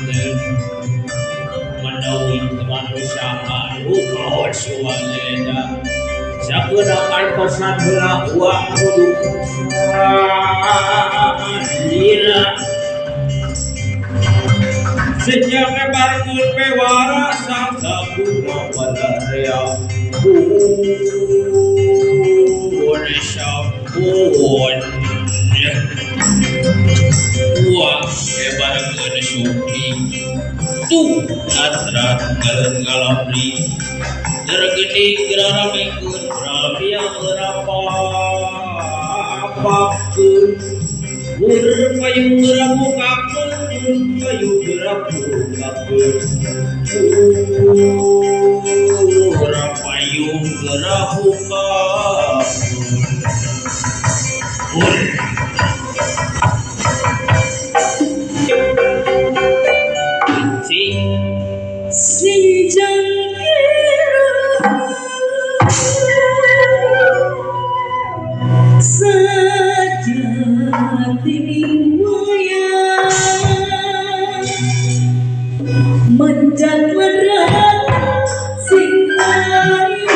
Panganten menawi kemanusiaan uga sakeuna kantosan heula uang kudu lila sejak barkeun pewara sang sakuna balarea pun sampun uang barengkeun supi tuh atrat ngaleun ngalabri tergede geraramikeun ramia ngerapapakeun ur payung ngerabukakeun payung ngerabukakeun ur payung ngerabukakeun ur Sinjang sejati wayang menjat lerang sing ayu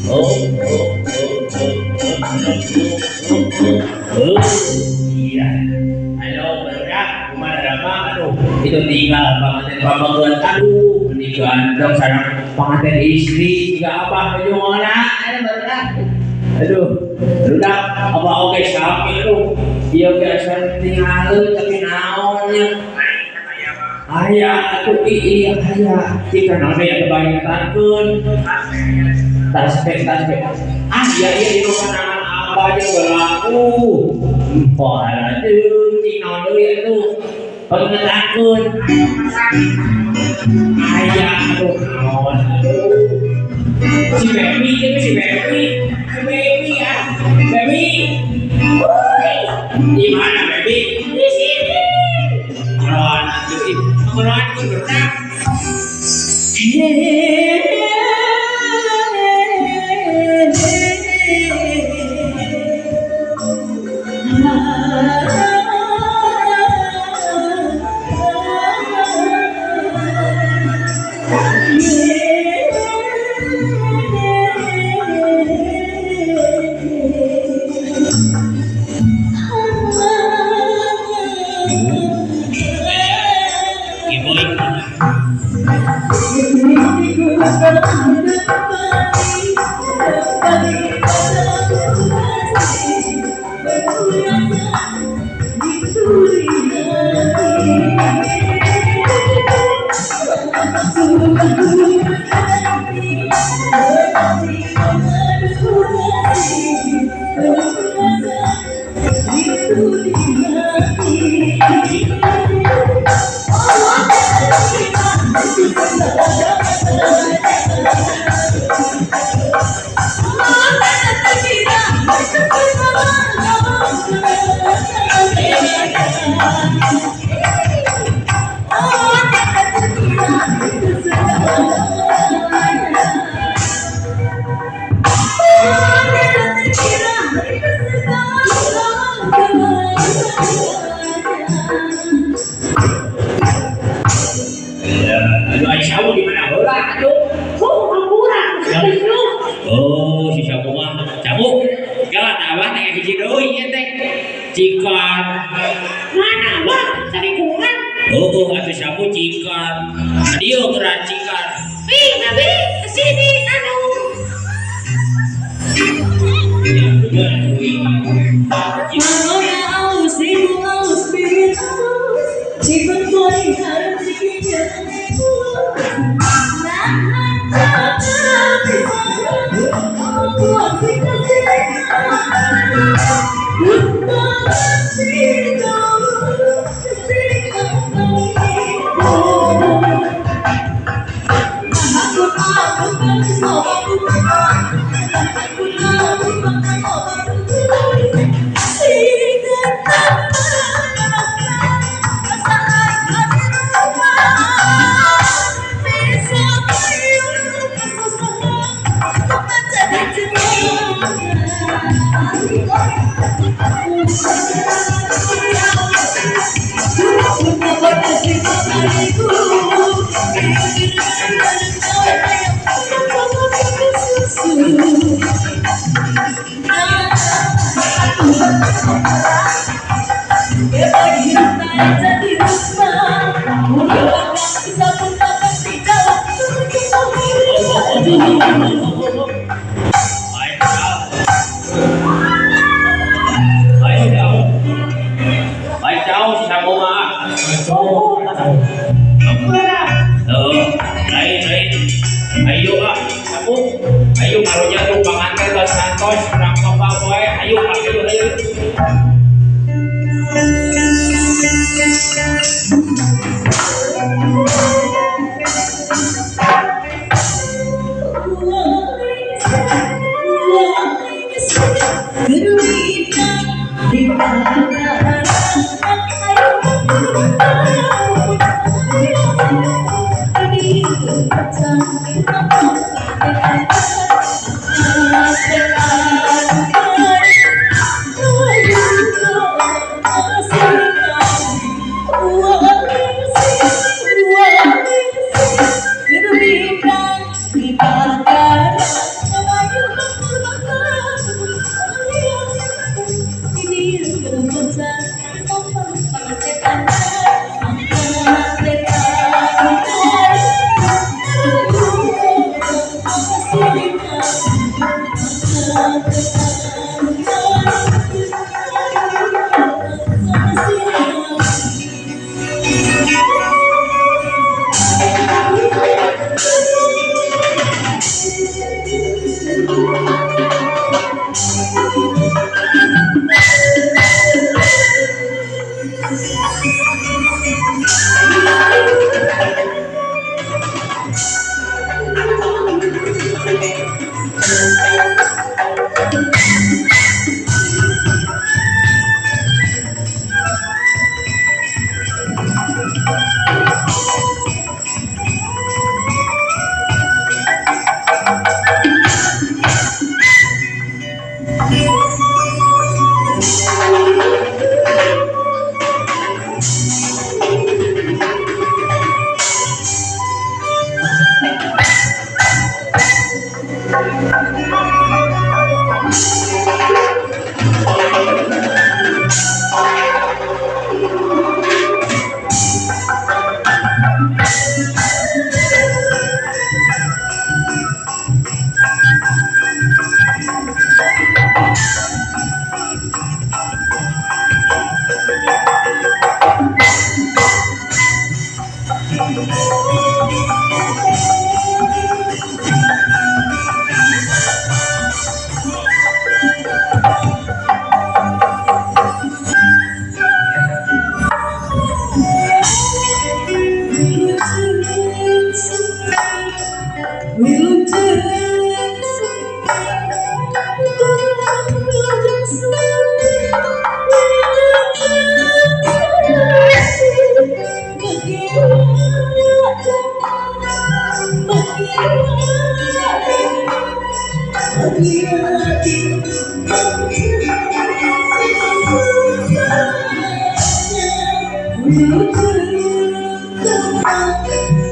Oh, oh, oh, oh, oh, oh, oh, iya. Ayo bergerak, kumaha drama, aduh, itu tinggal pengantin pamageun, aduh, meni ganteng sareng pengantin istri jika apa baju ngona, ayo bergerak. Aduh, udah apa oge sami aduh, ieu biasa tinggalin tapi naonnya. Aya atuh iya aya, jika naon ya kebanyakan. Tasbih tasbih. Ah iya iya di rumah apa aja berlaku. Wah, aduh, cing naon deui atuh. Pengetakeun. Aya aduh naon aduh. Si Baby itu si Baby. Si Baby ah. Baby. Di mana Baby? Di sini. Jeroan atuh ih. Jeroan ku berenang. Ibu. Thank you. Ya, aduh ai samu di mana heula atuh? Oh, hampura. Oh, si samu mah. Samu, galak abah teh hiji deui ieu teh. Cikan. Mana abah? Cari kungan. Oh, atuh samu cikan. Adio geura cikan. Ih, nabi, kesini, anu. Ya, bener atuh. Marona alus, ibu alus, bibir alus, jiban boy harap jikinya Ayo jauh. Ayo jauh. Ayo jauh si samu mah. Oh, lain lain. Ayo ah, samu. Ayo karunya tuh panganten tos santos urang papa poe. Ayo ayo ayo. Thank you.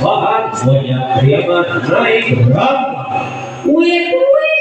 Persembahan semuanya Priaman Naik Rangga. Wih, wih.